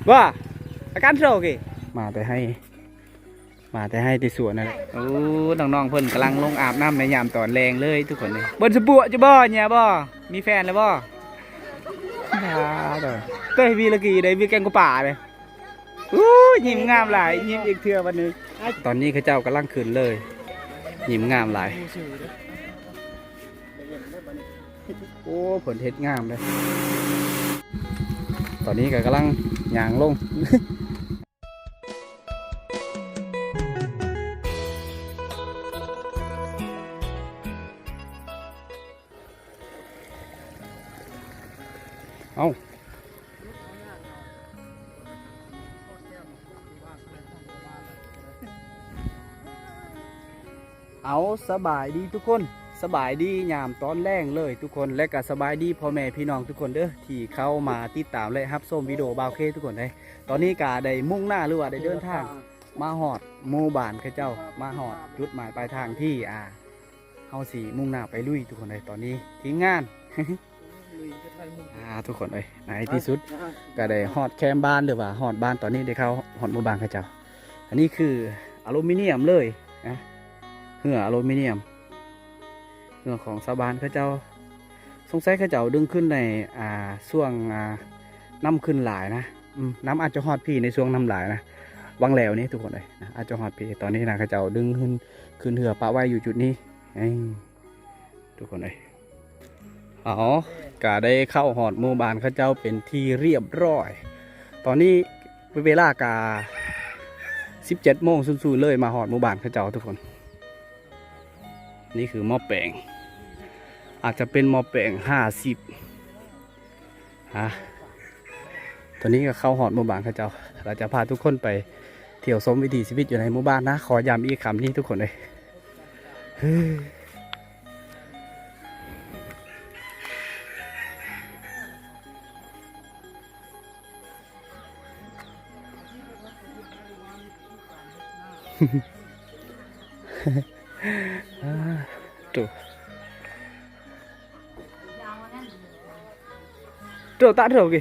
ບໍ່ ອາການໂຊເກ ມາແຕ່ໄຮ່ ມາແຕ່ໄຮ່ແຕ່ສວນນັ້ນແຫຼະ. ໂອ້ ນ້ອງໆເພິ່ນກຳລັງລົງອາບນ້ຳໃນຍາມຕອນແລງເລີຍທຸກຄົນເອີຍ. ເບິ່ງສະບົວະຈະບໍ່ ເນຍບໍ່ ມີແຟນແລ້ວບໍ່? ເຕີຍ ເຕີຍ ວີລະກີໄດ້ ວີແກງກະປາເດ້. ອູ້ ຍິ້ມງາມຫຼາຍ ຍິ້ມອີກເທື່ອບັດນີ້. ຕອນນີ້ເຂົາເຈົ້າກຳລັງຂຶ້ນເລີຍ ຍິ້ມງາມຫຼາຍ. ໂອ້ ເພິ່ນເຮັດງາມເດ້. ຕອນນີ້ກໍກຳລັງຍ່າງລົງ. ເອົ້າ ເອົາ ສະບາຍດີທຸກຄົນ ສະບາຍດີຍາມຕອນແລງເລີຍທຸກຄົນ ແລະກະສະບາຍດີພໍ່ແມ່ພີ່ນ້ອງທຸກຄົນເດີ ທີ່ເຂົ້າມາຕິດຕາມ ແລະຮັບຊົມວິດີໂອບ່າວເຄທຸກຄົນເດີ. ຕອນນີ້ກະໄດ້ມຸ່ງໜ້າ ຫຼືວ່າໄດ້ເດີນທາງມາຮອດໝູ່ບ້ານເຂົາເຈົ້າ ມາຮອດຈຸດໝາຍປາຍທາງທີ່ ອ່າ ເຮົາຊິມຸ່ງໜ້າໄປລຸຍທຸກຄົນເອີຍ. ຕອນນີ້ທີມງານ ອ່າ ທຸກຄົນເອີຍ ໃນທີ່ສຸດກໍໄດ້ຮອດແຄມບ້ານ ຫຼືວ່າຮອດບ້ານ. ຕອນນີ້ໄດ້ເຂົ້າຮອດໝູ່ບ້ານເຂົາເຈົ້າ. ອັນນີ້ຄືອາລູມີນຽມເລີຍນະ ເຮືອອາລູມີນຽມ ເຮືອຂອງຊາວບ້ານເຂົາເຈົ້າ. ສົງໄສເຂົາເຈົ້າດຶງຂຶ້ນໃນ ອ່າ ຊ່ວງ ອ່າ ນ້ຳຂຶ້ນຫຼາຍນະ. ອືມ ນ້ຳອາດຈະຮອດພີ້ໃນຊ່ວງນ້ຳຫຼາຍນະ ຫວ່າງແລ້ວນີ້ທຸກຄົນເອີຍນະ ອາດຈະຮອດພີ້. ຕອນນີ້ນະ ເຂົາເຈົ້າດຶງຂຶ້ນ ຂຶ້ນເຮືອປະໄວ້ຢູ່ຈຸດນີ້ ເອີ ທຸກຄົນເອີຍ. ເອົາ ກະໄດ້ເຂົ້າຮອດໝູ່ບ້ານເຂົາເຈົ້າເປັນທີ່ຮຽບຮ້ອຍ. ຕອນນີ້ເວລາກະສິບເຈັດໂມງສູນໆເລີຍ ມາຮອດໝູ່ບ້ານເຂົາເຈົ້າທຸກຄົນ. ນີ້ຄືໝໍ້ແປງ ອາດຈະເປັນໝໍ້ແປງຫ້າສິບ ຮະ ຕອນນີ້ກໍເຂົ້າຮອດໝູ່ບ້ານເຂົາເຈົ້າ ລະຈະພາທຸກຄົນໄປທ່ຽວຊົມວິຖີຊີວິດຢູ່ໃນໝູ່ບ້ານນະ. ຂໍຢ້ຳອີກຄຳນີ້ທຸກຄົນເອີຍ. ໂຕ ໂຕ ຕະໂຕ ກິ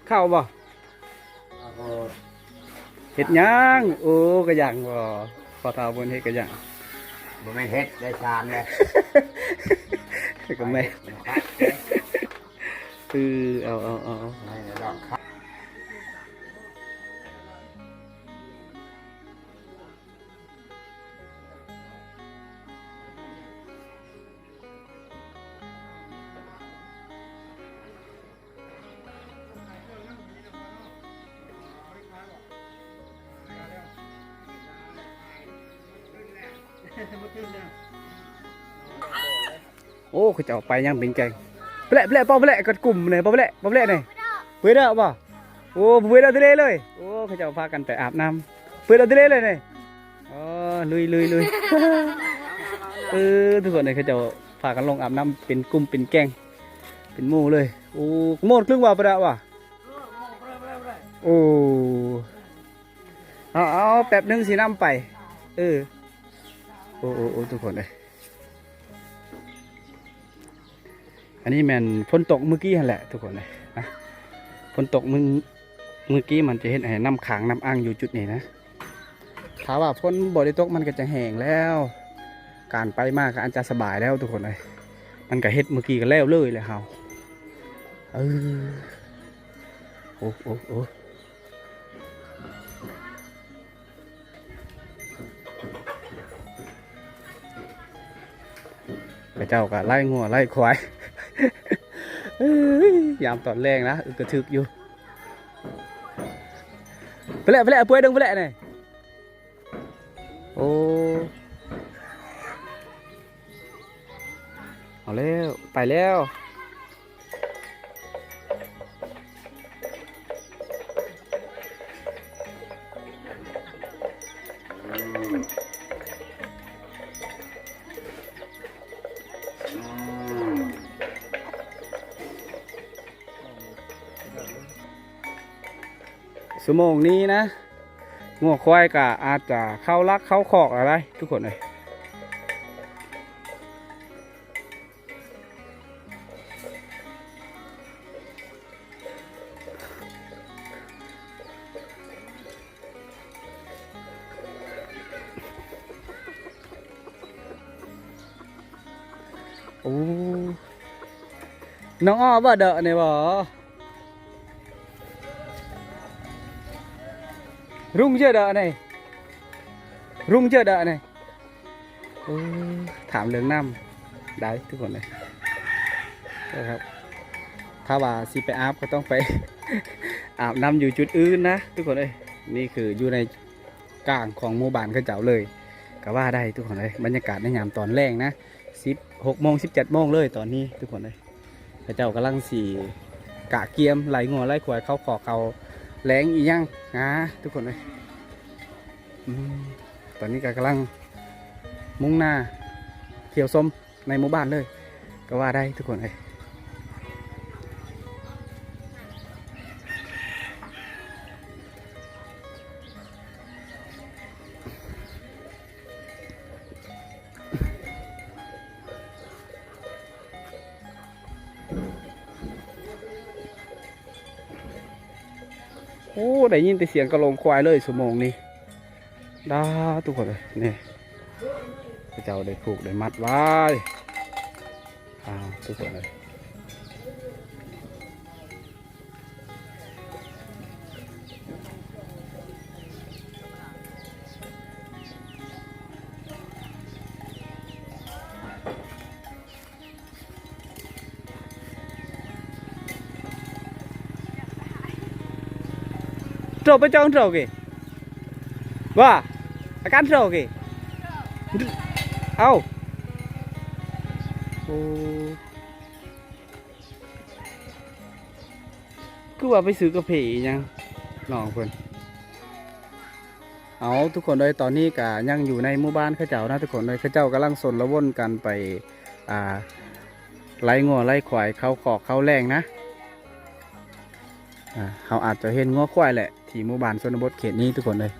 ເຂົ້າບໍ່? ເຮັດຫຍັງ? ໂອ້ ກະຫຍັງບໍ່? ພໍ່ເຖົ້າເພິ່ນເຮັດກະຫຍັງ? ບໍ່ແມ່ນເຮັດ ໄດ້ຊານແລ້ວ ກະແມ່ນ ເອີ ເອົາ ເອົາ ເອົາ ເອົາ. ໂອ້ ເຂົາເຈົ້າໄປຢ່າງເປັນແກງ. ໄປແຫຼະ ໄປແຫຼະ ເປົ່າໄປແຫຼະ ກັດກຸ່ມນີ້ ເປົ່າໄປແຫຼະ ເປົ່າໄປແຫຼະນີ້. ເປີດແລ້ວບໍ່? ໂອ້ ເປີດແລ້ວເລີຍ. ໂອ້ ເຂົາເຈົ້າພາກັນໄປອາບນ້ຳ. ເປີດແລ້ວເລີຍນີ້. ອໍ ລຸຍໆໆ. ເອີ ທຸກຄົນເອີຍ ເຂົາເຈົ້າພາກັນລົງອາບນ້ຳເປັນກຸ່ມເປັນແກງ ເປັນໝູ່ເລີຍ. ໂອ້ ໂມດຄຶ່ງວ່າປະດະວ່າ. ໂອ້ ເອົາ ເອົາ ແປັບໜຶ່ງຊິນຳໄປ. ເອີ ໂອ້ ໂອ້ ໂອ້ ທຸກຄົນເອີຍ. ອັນນີ້ແມ່ນຝົນຕົກມື້ກີ້ຫັ້ນແຫຼະທຸກຄົນເອີຍນະ. ຝົນຕົກມື້ ມື້ກີ້ມັນຈະເຮັດໃຫ້ນ້ຳຂັງນ້ຳອັ່ງຢູ່ຈຸດນີ້ນະ. ຖ້າວ່າຝົນບໍ່ໄດ້ຕົກມັນກໍຈະແຫ້ງແລ້ວ ການໄປມາກໍອາດຈະສະບາຍແລ້ວທຸກຄົນເອີຍ. ມັນກໍເຮັດມື້ກີ້ກໍແລ້ວເລີຍແຫຼະເຮົາ. ເອີ ໂອ້ ໂອ້ ໂອ້ ເຂົາເຈົ້າກໍໄລ່ງົວໄລ່ຄວາຍ. ເອີຍ ຍາມຕອນແລງນະ ອຶກກະທຶກຢູ່. ໄປແຫຼະ ໄປແຫຼະ ເປືອຍດຶງໄປແຫຼະນີ້. ໂອ້ ເອົາແລ້ວ ໄປແລ້ວ. ຊົ່ວໂມງນີ້ນະ ງົວຄວາຍກະອາດຈະເຂົ້າຫຼັກເຂົ້າຄອກແລ້ວໄດ໋ທຸກຄົນເອີຍ. ໂອ້ ນ້ອງອ້ອບໍ່ເດາະນີ້ບໍ່? ລຸງເຈີເດາະນີ້ ລຸງເຈີເດາະນີ້. ໂອ້ ຖາມເລື່ອງນ້ຳໄດ້ທຸກຄົນເອີຍ ນະຄັບ. ຖ້າວ່າຊິໄປອາບກໍຕ້ອງໄປອາບນ້ຳຢູ່ຈຸດອື່ນນະທຸກຄົນເອີຍ. ນີ້ຄືຢູ່ໃນກາງຂອງໝູ່ບ້ານເຂົາເຈົ້າເລີຍກໍວ່າໄດ້ທຸກຄົນເອີຍ. ບັນຍາກາດໃນຍາມຕອນແລງນະ ສິບ ຫົກໂມງ ສິບເຈັດໂມງເລີຍຕອນນີ້ທຸກຄົນເອີຍ. ເຂົາເຈົ້າກຳລັງຊິກະກຽມໄລ່ງົວໄລ່ຄວາຍເຂົ້າຄອກເຂົ້າແລງອີ່ຫຍັງນະທຸກຄົນເອີຍ. ອືມ ຕອນນີ້ກໍກຳລັງມຸ່ງໜ້າທ່ຽວຊົມໃນໝູ່ບ້ານເລີຍກໍວ່າໄດ້ທຸກຄົນເອີຍ. ໂອ້ ໄດ້ຍິນແຕ່ສຽງກະໂຫຼງຄວາຍເລີຍຊົ່ວໂມງນີ້ ດາ ທຸກຄົນເອີຍ. ນີ້ ເຂົາເຈົ້າໄດ້ຜູກໄດ້ມັດໄວ້ ອ່າ ທຸກຄົນເອີຍ. ໂຕໄປຈ້ອງໂຕເກ ວ່າ ອາການໂຕເກ ເອົ້າ ໂອ້ ຄືວ່າໄປຊື້ກາເຟອີ່ຫຍັງນ້ອງເພິ່ນ. ເອົາ ທຸກຄົນເອີຍ ຕອນນີ້ກະຍັງຢູ່ໃນໝູ່ບ້ານເຂົາເຈົ້ານະທຸກຄົນເອີຍ. ເຂົາເຈົ້າກຳລັງຊົນລະວົນກັນໄປ ອ່າ ໄລ່ງົວໄລ່ຄວາຍເຂົ້າຄອກເຂົ້າແລງນະ. ອ່າ ເຮົາອາດຈະເຫັນງົວຄວາຍແຫຼະ ທີ່ໝູ່ບ້ານຊົນນະບົດເຂດນີ້ທຸກຄົນເອີຍ.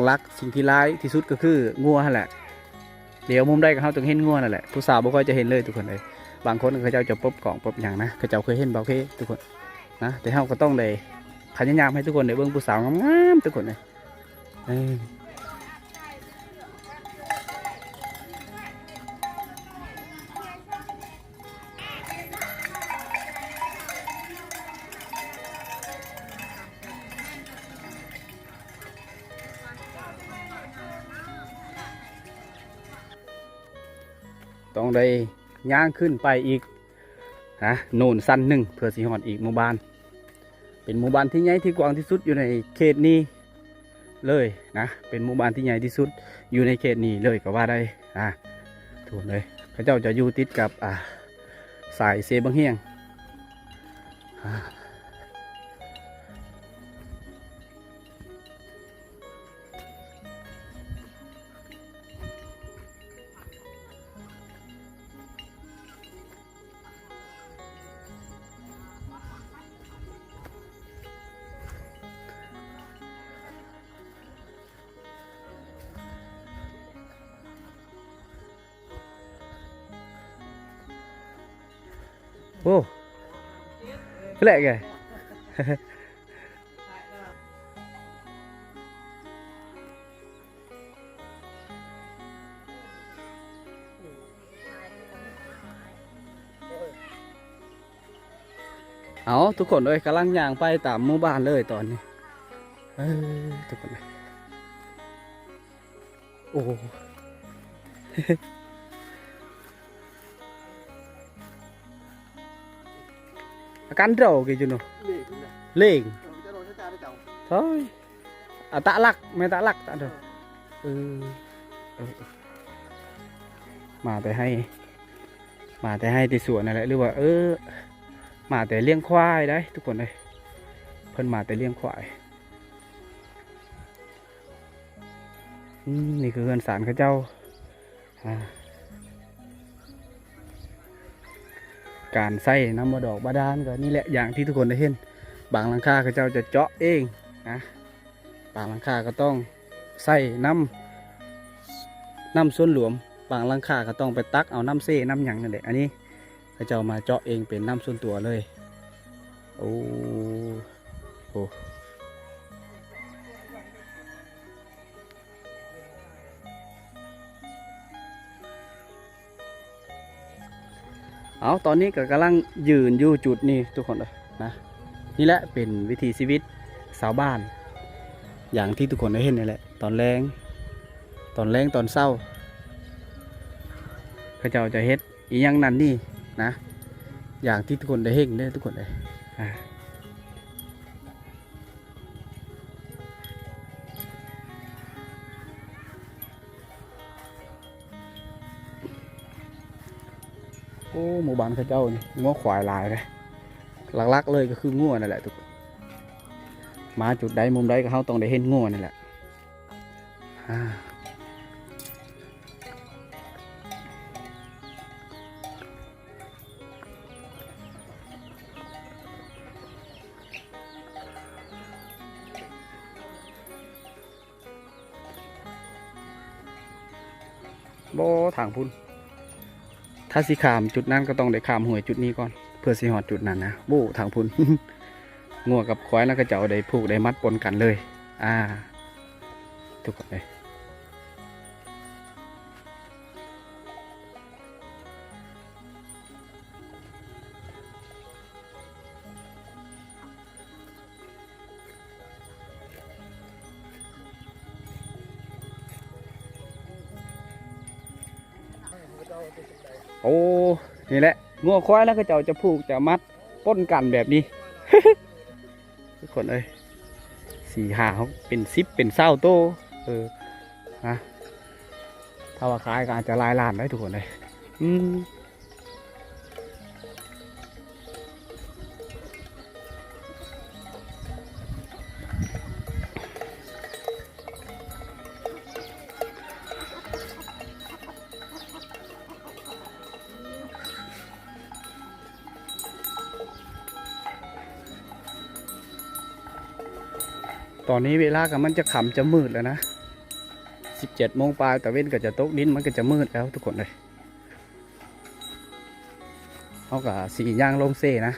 ຫຼັກໆ ສິ່ງທີ່ຫຼາຍທີ່ສຸດກໍຄືງົວຫັ້ນແຫຼະ. ຫຼຽວມຸມໃດກໍເຮົາຕ້ອງເຫັນງົວນັ້ນແຫຼະ. ຜູ້ສາວບໍ່ຄ່ອຍຈະເຫັນເລີຍທຸກຄົນເອີຍ. ບາງຄົນເຂົາເຈົ້າຈະປົບກ້ອງປົບຫຍັງນະ ເຂົາເຈົ້າເຄີຍເຫັນບໍ່ເຄທຸກຄົນນະ. ແຕ່ເຮົາກໍຕ້ອງໄດ້ພະຍາຍາມໃຫ້ທຸກຄົນໄດ້ເບິ່ງຜູ້ສາວງາມໆ ທຸກຄົນເອີຍ. ເອີ ຕ້ອງໄດ້ຍ່າງຂຶ້ນໄປອີກນະ ໂນນຊັ້ນໜຶ່ງ ເພື່ອຊິຮອດອີກໝູ່ບ້ານ. ເປັນໝູ່ບ້ານທີ່ໃຫຍ່ທີ່ກວ້າງທີ່ສຸດຢູ່ໃນເຂດນີ້ເລີຍນະ ເປັນໝູ່ບ້ານທີ່ໃຫຍ່ທີ່ສຸດຢູ່ໃນເຂດນີ້ເລີຍກໍວ່າໄດ້ນະ ທຸກຄົນເອີຍ. ເຂົາເຈົ້າຈະຢູ່ຕິດກັບ ອ່າ ສາຍເຊບັ້ງຫຽງ. ໂອ້ ແຫຼະແກ. ເອົາ ທຸກຄົນເອີຍ ກຳລັງຍ່າງໄປຕາມໝູ່ບ້ານເລີຍຕອນນີ້ ເອີ ທຸກຄົນເອີຍ. ໂອ້ ອາການເດົາເກຢູ່ເນາະ ເລງ ເອີ ເຈົ້າ ເຈົ້າ ເຈົ້າ ເຈົ້າ ໂອ້ຍ ອາຕະລັກ ແມ່ຕະລັກຕະເດີ ເອີ ເອີ ເອີ ມາແຕ່ໄຮ່ ມາແຕ່ໄຮ່ແຕ່ສວນນັ້ນແຫຼະ ຫຼືວ່າ ເອີ ມາແຕ່ລ້ຽງຄວາຍໄດ໋ ທຸກຄົນເອີຍ ເພິ່ນມາແຕ່ລ້ຽງຄວາຍ. ອືມ ນີ້ຄືເຮືອນຊານເຂົາເຈົ້າ ອ່າ ການໃຊ້ນ້ຳບໍ່ດອກບາດານກໍນີ້ແຫຼະ ຢ່າງທີ່ທຸກຄົນໄດ້ເຫັນ ບາງຫຼັງຄາເຂົາເຈົ້າຈະເຈາະເອງນະ ບາງຫຼັງຄາກໍຕ້ອງໃຊ້ນ້ຳ ນ້ຳສ່ວນລວມ ບາງຫຼັງຄາກໍຕ້ອງໄປຕັກເອົານ້ຳເຊ ນ້ຳຫຍັງນັ້ນແຫຼະ ອັນນີ້ ເຂົາເຈົ້າມາເຈາະເອງເປັນນ້ຳສ່ວນຕົວເລີຍ. ໂອ້ ໂອ້ ເອົາ ຕອນນີ້ກໍກຳລັງຢືນຢູ່ຈຸດນີ້ທຸກຄົນເອີຍນະ. ນີ້ແຫຼະເປັນວິຖີຊີວິດຊາວບ້ານ ຢ່າງທີ່ທຸກຄົນໄດ້ເຫັນນີ້ແຫຼະ. ຕອນແລງ ຕອນແລງຕອນເຊົ້າ ເຂົາເຈົ້າຈະເຮັດອີ່ຫຍັງນັ້ນນີ້ນະ ຢ່າງທີ່ທຸກຄົນໄດ້ເຫັນເດ້ທຸກຄົນເອີຍ. ອາ ໂອ້ ໝູ່ບ້ານເຂົາເຈົ້ານີ້ງົວຄວາຍຫຼາຍເດ້. ຫຼັກໆເລີຍກໍຄືງົວນັ້ນແຫຼະທຸກຄົນ. ມາຈຸດໃດມຸມໃດກໍເຮົາຕ້ອງໄດ້ເຫັນງົວນັ້ນແຫຼະ. ອາ ບໍ່ ທາງພຸ້ນ ຖ້າຊິຂ້າມຈຸດນັ້ນກໍຕ້ອງໄດ້ຂ້າມຫ້ວຍຈຸດນີ້ກ່ອນ ເພື່ອຊິຮອດຈຸດນັ້ນນະ. ໂອ້ ທາງພຸ້ນ ງົວກັບຄວາຍນະ ເຂົາເຈົ້າໄດ້ຜູກໄດ້ມັດປົນກັນເລີຍ. ອາ ທຸກຄົນເອີຍ. ໂອ້ ນີ້ແຫຼະ ງົວຄວາຍແລ້ວ ເຂົາເຈົ້າຈະຜູກຈະມັດປົນກັນແບບນີ້ ທຸກຄົນເອີຍ. ສີ່ ຫ້າ ຫົກ ເປັນສິບເປັນຊາວໂຕ. ເອີ ນະ ຖ້າວ່າຂາຍກໍອາດຈະຫຼາຍລ້ານໄດ໋ທຸກຄົນເອີຍ. ອືມ ຕອນນີ້ເວລາກໍມັນຈະຄ່ຳຈະມືດແລ້ວນະ ສິບເຈັດໂມງປາຍ ຕາເວັນກໍຈະຕົກດິນ ມັນກໍຈະມືດແລ້ວທຸກຄົນເອີຍ. ເຮົາກໍຊິຍ່າງລົງເຊນະ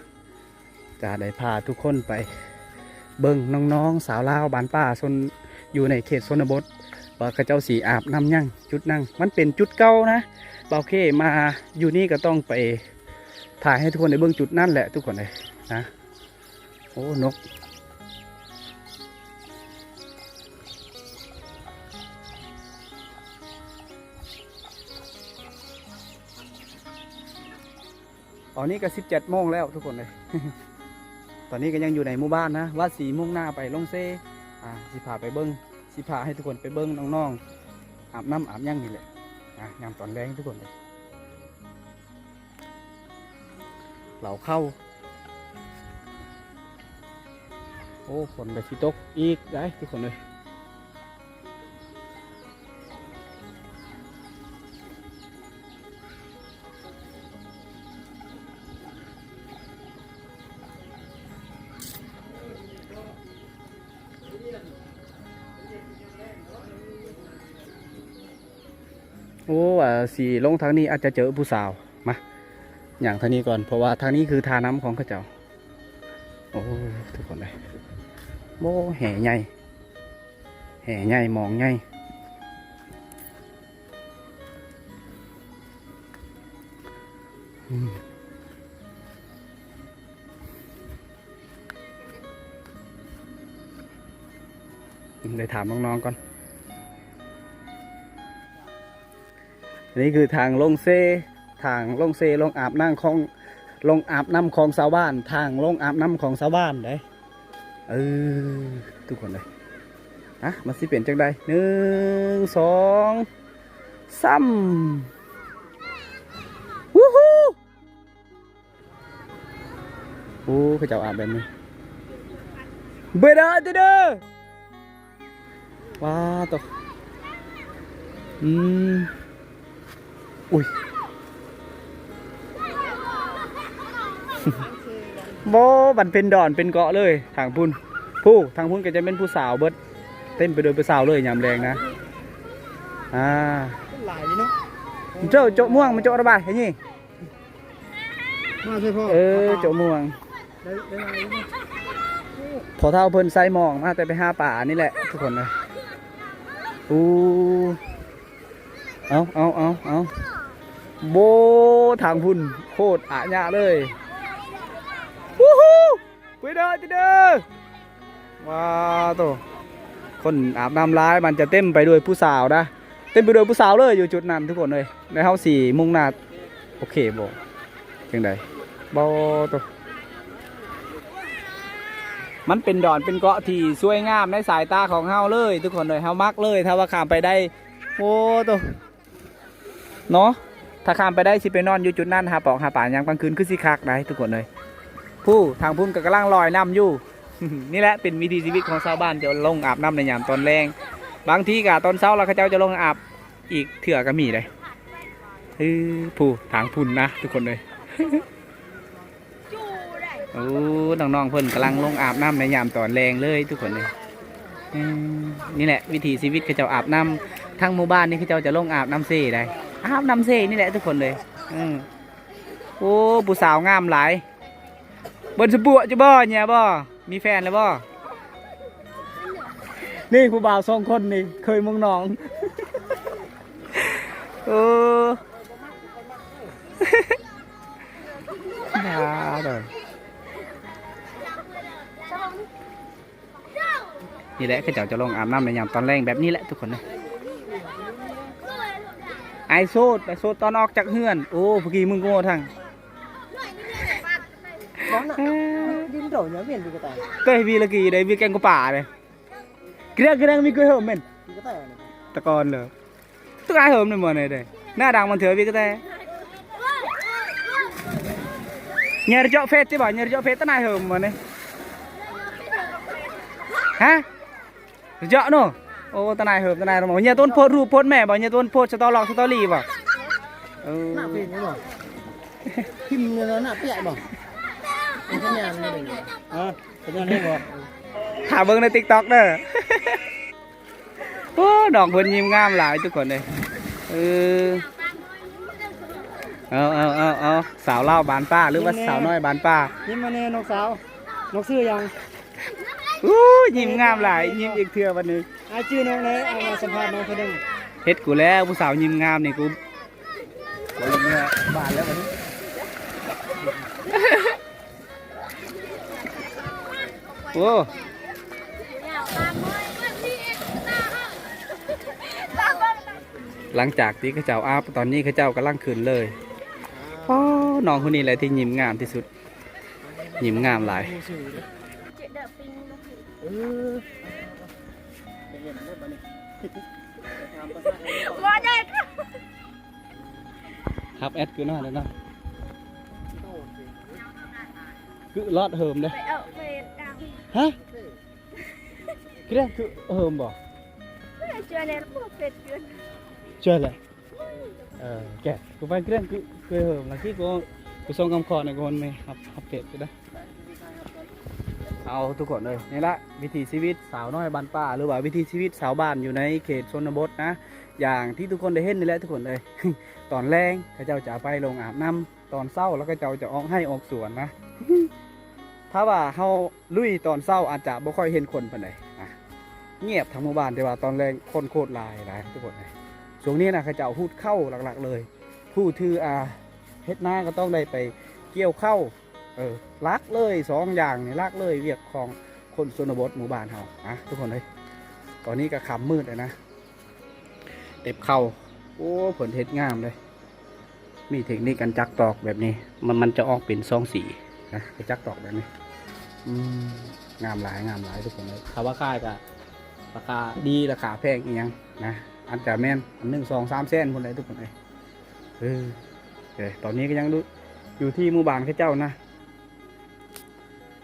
ຈະໄດ້ພາທຸກຄົນໄປເບິ່ງນ້ອງໆສາວລາວບ້ານປ່າຊົນ ຢູ່ໃນເຂດຊົນນະບົດ ວ່າເຂົາເຈົ້າຊິອາບນ້ຳຫຍັງຈຸດນັ້ນ. ມັນເປັນຈຸດເກົ່ານະ ບ່າວເຄມາຢູ່ນີ້ກໍຕ້ອງໄປຖ່າຍໃຫ້ທຸກຄົນໄດ້ເບິ່ງຈຸດນັ້ນແຫຼະທຸກຄົນເອີຍນະ. ໂອ້ ນົກ ຕອນນີ້ກໍສິບເຈັດໂມງແລ້ວທຸກຄົນເອີຍ. ຕອນນີ້ກໍຍັງຢູ່ໃນໝູ່ບ້ານນະ ວ່າຊິມຸ່ງໜ້າໄປລົງເຊ. ອາ ຊິພາໄປເບິ່ງ ຊິພາໃຫ້ທຸກຄົນໄປເບິ່ງນ້ອງໆອາບນ້ຳອາບຫຍັງນີ້ແຫຼະ. ອາ ຍາມຕອນແລງທຸກຄົນເອີຍ. ເຫຼົ້າເຂົ້າ. ໂອ້ ຝົນກໍຊິຕົກອີກໄດ໋ທຸກຄົນເອີຍ. ໂອ້ ວ່າຊິລົງທາງນີ້ອາດຈະເຈີຜູ້ສາວ. ມາ ຍ່າງທາງນີ້ກ່ອນ ເພາະວ່າທາງນີ້ຄືທ່ານ້ຳຂອງເຂົາເຈົ້າ. ໂອ້ ທຸກຄົນເອີຍ ໂອ້ ແຫໃຫຍ່ ແຫໃຫຍ່ ມອງໃຫຍ່. ອືມ ໄດ້ຖາມນ້ອງໆກ່ອນ. ອັນນີ້ຄືທາງລົງເຊ ທາງລົງເຊ ລົງອາບນ້ຳຂອງ ລົງອາບນ້ຳຂອງຊາວບ້ານ ທາງລົງອາບນ້ຳຂອງຊາວບ້ານເດ້. ເອີ ທຸກຄົນເອີຍ ນະ ມັນຊິເປັນຈັ່ງໃດ? ໜຶ່ງ ສອງ ສາມ ວູ້ຮູ້! ໂອ້ ເຂົາເຈົ້າອາບແບບນີ້ ເບດາເດເດ ວ້າໂຕ ອືມ ອຸ້ຍ ບໍ່ ບັນເພັນດອນເປັນເກາະເລີຍ ທາງພຸ້ນ ຜູ້ ທາງພຸ້ນກໍຈະແມ່ນຜູ້ສາວເບິດ ເຕັມໄປດ້ວຍຜູ້ສາວເລີຍຍາມແລງນະ. ອາ ຫຼາຍເນາະ ເຈົ້າ ໂຈະມ່ວງ ມາໂຈະລະບາຍ ເຮັດນີ້. ມາໃສ່ພໍ່ ເອີ ເຈົ້າມ່ວງ ໄດ້ ໄດ້ຫຼາຍຢູ່ເນາະ. ພໍ່ເຖົ້າເພິ່ນໃສ່ໝອງມາແຕ່ໄປຫາປານີ້ແຫຼະທຸກຄົນເອີຍ. ອູ້ ເອົາ ເອົາ ເອົາ ເອົາ ໂບ ທາງພຸ້ນໂຄດອາຍະເລີຍ. ວູ້ຮູ້ ໄປເດີ ໄປເດີ. ວ້າໂຕ ຄົນອາບນ້ຳຫຼາຍ ມັນຈະເຕັມໄປດ້ວຍຜູ້ສາວນະ, ເຕັມໄປດ້ວຍຜູ້ສາວເລີຍຢູ່ຈຸດນັ້ນທຸກຄົນເອີຍ. ແລ້ວເຮົາຊິມຸ່ງໜ້າ ໂອເຄບໍ່ ຈັ່ງໃດ? ບໍ່ໂຕ ມັນເປັນດອນເປັນເກາະທີ່ສວຍງາມໃນສາຍຕາຂອງເຮົາເລີຍທຸກຄົນເອີຍ. ເຮົາມັກເລີຍ ຖ້າວ່າຂ້າມໄປໄດ້. ໂອ້ໂຕ ເນາະ ຖ້າຂ້າມໄປໄດ້ຊິໄປນອນຢູ່ຈຸດນັ້ນ ຫາປອກຫາປາຍາມກາງຄືນ ຄືຊິຄັກໄດ໋ທຸກຄົນເອີຍ. ຜູ້ທາງພຸ້ນກໍກຳລັງລອຍນ້ຳຢູ່. ນີ້ແຫຼະເປັນວິຖີຊີວິດຂອງຊາວບ້ານ ຈະລົງອາບນ້ຳໃນຍາມຕອນແລງ, ບາງທີກໍຕອນເຊົ້າລະເຂົາເຈົ້າຈະລົງອາບອີກເທື່ອກໍມີເດ້. ເອີ ຜູ້ທາງພຸ້ນນະທຸກຄົນເອີຍ. ໂອ້ ນ້ອງໆເພິ່ນກຳລັງລົງອາບນ້ຳໃນຍາມຕອນແລງເລີຍທຸກຄົນເອີຍ. ອືມ ນີ້ແຫຼະວິຖີຊີວິດເຂົາເຈົ້າອາບນ້ຳ, ທັງໝູ່ບ້ານນີ້ເຂົາເຈົ້າຈະລົງອາບນ້ຳເຊໄດ໋, ອາບນ້ຳເຊນີ້ແຫຼະທຸກຄົນເອີຍ. ອືມ ໂອ້ ຜູ້ສາວງາມຫຼາຍ. ເບິ່ງສະບົວະຈະບໍ່ ເຍບໍ່ ມີແຟນແລ້ວບໍ່? ນີ້ຜູ້ບ່າວສອງຄົນນີ້ເຄີຍເມືອງໜອງ. ເອີ ນີ້ແຫຼະ ເຂົາເຈົ້າຈະລົງອາບນ້ຳໃນຍາມຕອນແລງແບບນີ້ແຫຼະທຸກຄົນເອີຍ. ອ້າຍໂສດ ອ້າຍໂສດຕອນອອກຈາກເຮືອນ. ໂອ້ ຜູ້ກີ້ມຶງກໍເວົ້າທັງ Bóng nè. Ơ. Đi đổ nhớ miền Việt Nam. Teh wi lagi dai wi keng ko pa dai. Kira kira mi ko hom men. Wi ko ta. Ta kon lo. Tu ai hom ne mo ne dai. Na dang man thơ wi ko ta. Nyer jok fet ti ba, nyer jok fet ta nai hom mo ne. Ha? ເຈາະໂນ. ໂອ້ ຕານາຍເຫີມ ຕານາຍເຫີມ. ເຍຕົນໂພດຮູບໂພດແມ່ບໍ່? ເຍຕົນໂພດສະຕໍລັອກສະຕໍລີບໍ່? ເອີ ໜ້າເປັນບໍ່? ພິມເນາະ ໜ້າເປະບໍ່? ເປັນສັນຍານບໍ່? ຮະ? ສັນຍານໄດ້ບໍ່? ຖ້າເບິ່ງໃນຕິກຕັອກເດີ. ໂອ້ ນ້ອງເພິ່ນຍິ້ມງາມຫຼາຍທຸກຄົນເອີຍ. ເອີ ເອົາ ເອົາ ເອົາ ເອົາ ສາວລາວບານປ່າ ຫຼືວ່າສາວນ້ອຍບານປ່າ. ຍິ້ມມາແດ່ນ້ອງສາວ. ນ້ອງຊື່ຫຍັງ? ອູ້ຍ ຍິ້ມງາມຫຼາຍ ຍິ້ມອີກເທື່ອບັດນີ້. ອ້າຍຊື່ນ້ອງແດ່ ອ້າຍມາສຳພາດນ້ອງເທື່ອໜຶ່ງ. ເຮັດກູແລ້ວ ຜູ້ສາວຍິ້ມງາມນີ້ ກູບໍ່ຢູ່ເມືອບ້ານແລ້ວບັດນີ້. ໂອ້ ຫຼັງຈາກທີ່ເຂົາເຈົ້າອາບ ຕອນນີ້ເຂົາເຈົ້າກຳລັງຂຶ້ນເລີຍ. ໂອ້ ນ້ອງຄົນນີ້ແຫຼະທີ່ຍິ້ມງາມທີ່ສຸດ. ຍິ້ມງາມຫຼາຍ. ເອີ ບໍ່ໄດ້ ຮັບແອັດຄືນ້ອຍເນາະ. ຄືລອດເຫີມເດ້. ໄປເອົາເຟສກັນ. ຮະ? ຄືໄດ້ຄືເຫີມບໍ່? ເຈົ້າແນ່ບໍ່ເຟສເກີນ. ເຈົ້າແຫຼະ. ເອີ ແກະ ກູໄປເກື່ອນ ກູ ກູເຫີມລະ ທີ່ກູ ກູສົ່ງຄຳຂໍໃນກູ ມັນມີຮັບ ຮັບເຟສຢູ່ເດ້. ເອົາ ທຸກຄົນເອີຍ ນີ້ລະວິຖີຊີວິດສາວນ້ອຍບ້ານປ່າ ຫຼືວ່າວິຖີຊີວິດຊາວບ້ານຢູ່ໃນເຂດຊົນນະບົດນະ ຢ່າງທີ່ທຸກຄົນໄດ້ເຫັນນີ້ແຫຼະທຸກຄົນເອີຍ. ຕອນແລງເຂົາເຈົ້າຈະໄປລົງອາບນ້ຳ ຕອນເຊົ້າແລ້ວເຂົາເຈົ້າຈະອອກໄຮ່ອອກສວນນະ. ຖ້າວ່າເຮົາລຸຍຕອນເຊົ້າອາດຈະບໍ່ຄ່ອຍເຫັນຄົນປານໃດນະ ງຽບທັງໝູ່ບ້ານ ແຕ່ວ່າຕອນແລງຄົນໂຄດຫຼາຍ ຫຼາຍທຸກຄົນ. ຊ່ວງນີ້ນະເຂົາເຈົ້າຮູດເຂົ້າຫຼັກໆເລີຍ ຜູ້ຖື ອ່າ ເຮັດນາກໍຕ້ອງໄດ້ໄປກ່ຽວເຂົ້າ. ເອີ ຫຼັກເລີຍສອງຢ່າງນີ້ ຫຼັກເລີຍວຽກຂອງຄົນຊົນນະບົດໝູ່ບ້ານເຮົານະ ທຸກຄົນເອີຍ. ຕອນນີ້ກໍຄ່ຳມືດແລ້ວນະ ເກັບເຂົ້າ. ໂອ້ ເພິ່ນເຮັດງາມເດ້. ມີເທັກນິກການຈັກຕອກແບບນີ້ ມັນ ມັນຈະອອກເປັນສອງສີນະ ໄປຈັກຕອກແບບນີ້. ອືມ ງາມຫຼາຍ ງາມຫຼາຍທຸກຄົນເອີຍ. ຖ້າວ່າຂາຍກະລາຄາດີ ລາຄາແພງອີ່ຫຍັງນະ ອາດຈະແມ່ນອັນໜຶ່ງ ສອງ ສາມແສນພຸ້ນແຫຼະທຸກຄົນເອີຍ. ເອີ ເອີ ຕອນນີ້ກໍຍັງຢູ່ທີ່ໝູ່ບ້ານເຂົາເຈົ້ານະ.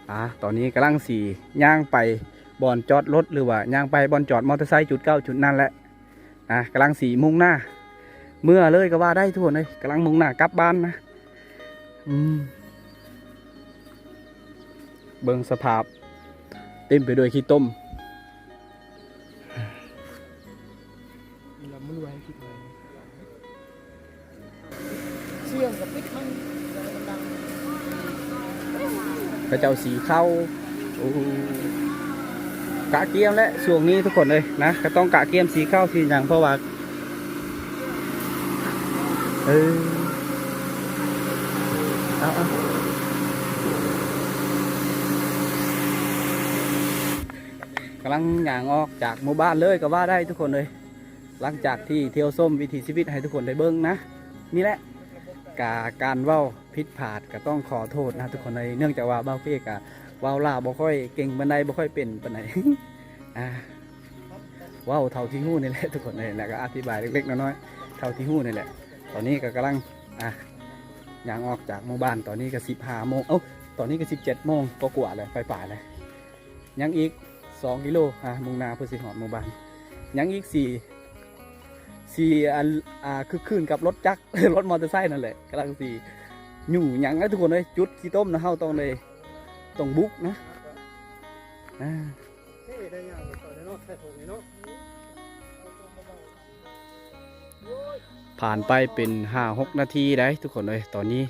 ອ່າ ຕອນນີ້ກຳລັງຊິຍ່າງໄປບ່ອນຈອດລົດ ຫຼືວ່າຍ່າງໄປບ່ອນຈອດມໍເຕີໄຊຈຸດເກົ່າຈຸດນັ້ນແຫຼະ. ນະ ກຳລັງຊິມຸ່ງໜ້າເມືອເລີຍກໍວ່າໄດ້ທຸກຄົນເອີຍ ກຳລັງມຸ່ງໜ້າກັບບ້ານນະ. ອືມ ເບິ່ງສະພາບ ເຕັມໄປດ້ວຍຂີ້ຕົມ. ເຂົາເຈົ້າສີເຂົ້າ. ໂອ້ ກະກຽມແຫຼະຊ່ວງນີ້ທຸກຄົນເອີຍນະ ກໍຕ້ອງກະກຽມສີເຂົ້າສີຫຍັງ ເພາະວ່າ ເອີ ກຳລັງຍ່າງອອກຈາກໝູ່ບ້ານເລີຍກໍວ່າໄດ້ທຸກຄົນເອີຍ. ຫຼັງຈາກທີ່ທ່ຽວຊົມວິຖີຊີວິດໃຫ້ທຸກຄົນໄດ້ເບິ່ງນະ ນີ້ແຫຼະ ກາ ການເວົ້າຜິດພາດກໍຕ້ອງຂໍໂທດນະທຸກຄົນເອີຍ. ເນື່ອງຈາກວ່າບ່າວເປ້ກໍເວົ້າລາວບໍ່ຄ່ອຍເກັ່ງປານໃດ ບໍ່ຄ່ອຍເປັນປານໃດ ອ່າ ເວົ້າເທົ່າທີ່ຮູ້ນີ້ແຫຼະທຸກຄົນເອີຍ ແລ້ວກໍອະທິບາຍເລັກໆນ້ອຍໆເທົ່າທີ່ຮູ້ນີ້ແຫຼະ. ຕອນນີ້ກໍກຳລັງ ອ່າ ຍ່າງອອກຈາກໝູ່ບ້ານ. ຕອນນີ້ກໍສິບຫ້າໂມງ ເອົ້າ ຕອນນີ້ກໍສິບເຈັດໂມງກວ່າໆແລ້ວ ປາຍໆແລ້ວ. ຍັງອີກສອງກິໂລ ອ່າ ມຸ່ງໜ້າເພື່ອຊິຮອດໝູ່ບ້ານ. ຍັງອີກສີ່ ສີ່ອັນ ອ່າ ຄຶກຄື້ນກັບລົດຈັກ ລົດມໍເຕີໄຊນັ້ນແຫຼະ ກຳລັງຊິຫຍູ້ຫຍັງນະທຸກຄົນເອີຍ. ຈຸດຂີ້ຕົມນະ ເຮົາຕ້ອງໄດ້ ຕ້ອງບຸກນະ ອ່າ. ຜ່ານໄປເປັນຫ້າຫົກນາທີໄດ໋ທຸກຄົນເອີຍ. ຕອນນີ້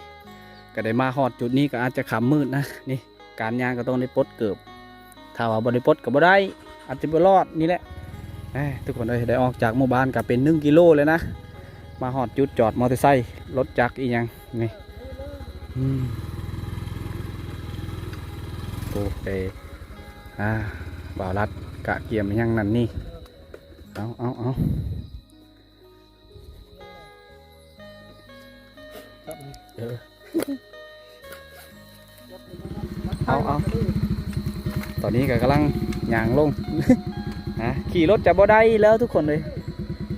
ກໍໄດ້ມາຮອດຈຸດນີ້ກໍອາດຈະຄ່ຳມືດນະ. ນີ້ ການຍ່າງກໍຕ້ອງໄດ້ປົດເກີບ ຖ້າວ່າບໍ່ໄດ້ປົດກໍບໍ່ໄດ້ ອາດຈະບໍ່ລອດນີ້ແຫຼະ. ເອີ ທຸກຄົນເອີຍ ໄດ້ອອກຈາກໝູ່ບ້ານກໍເປັນໜຶ່ງກິໂລແລ້ວນະ. ມາຮອດຈຸດຈອດມໍເຕີໄຊ ລົດຈັກອີ່ຫຍັງນີ້ ອືມ ໂອເຄ ອ່າ ບ່າວລັດກະກຽມຫຍັງນັ້ນນີ້ ເອົາ ເອົາ ເອົາ. ເອີ ເອົາ ເອົາ ຕອນນີ້ກໍກຳລັງຍ່າງລົງ ຮະ ຂີ່ລົດຈະບໍ່ໄດ້ແລ້ວທຸກຄົນເອີຍ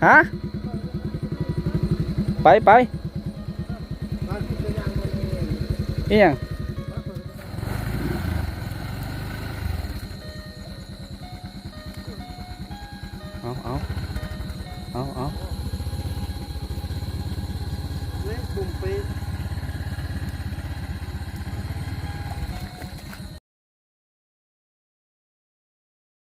ຮະ ໄປ ໄປ ອີ່ຫຍັງ? ເອົາ ເອົາ ເອົາ ເອົາ ເອີຍ ບຸ້ມປີ